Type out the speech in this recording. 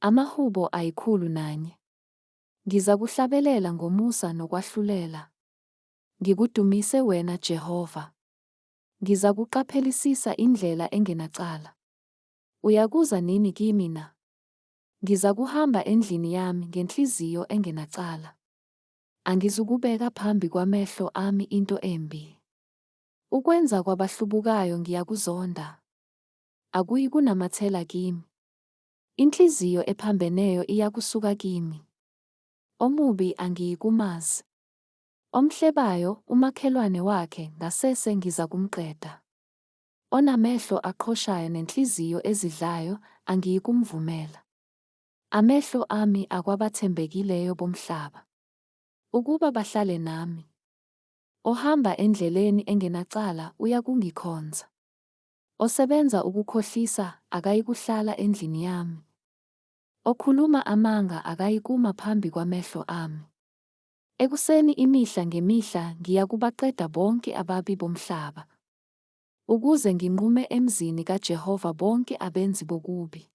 Amahubo 101. Ngizakuhlabelela ngomusa nokwahlulela. Ngikudumise wena Jehova. Ngizakuqaphelisisa indlela engenacala. Uyakuza nini kimi na? Ngizakuhamba endlini yami ngenhliziyo engenacala. Angizukubeka phambi kwamehlo ami into embi. Ukwenza kwabahlubukayo ngiyakuzonda. Akuyikunamathela kimi. Inhliziyo ephambeneyo iyakusuka kimi. Omubi angiyikumazi. Omhlebayo umakhelwane wakhe ngasese ngizakumqeda. Onamehlo aqhoshayo nenhliziyo ezidlayo angiyikumvumela. Amehlo ami akwabathembekileyo bomhlaba. Ukuba bahlale nami. Ohamba endleleni engenacala uyakungikhonza. Osebenza ukukhohlisa akayikuhlala endlini yami. Okhuluma amanga akayikuma phambi kwamehlo ami. Ekuseni imihla ngemihla ngiyakubaqeda bonke ababi bomhlaba. Ukuze nginqume emzini kaJehova bonke abenzi bokubi.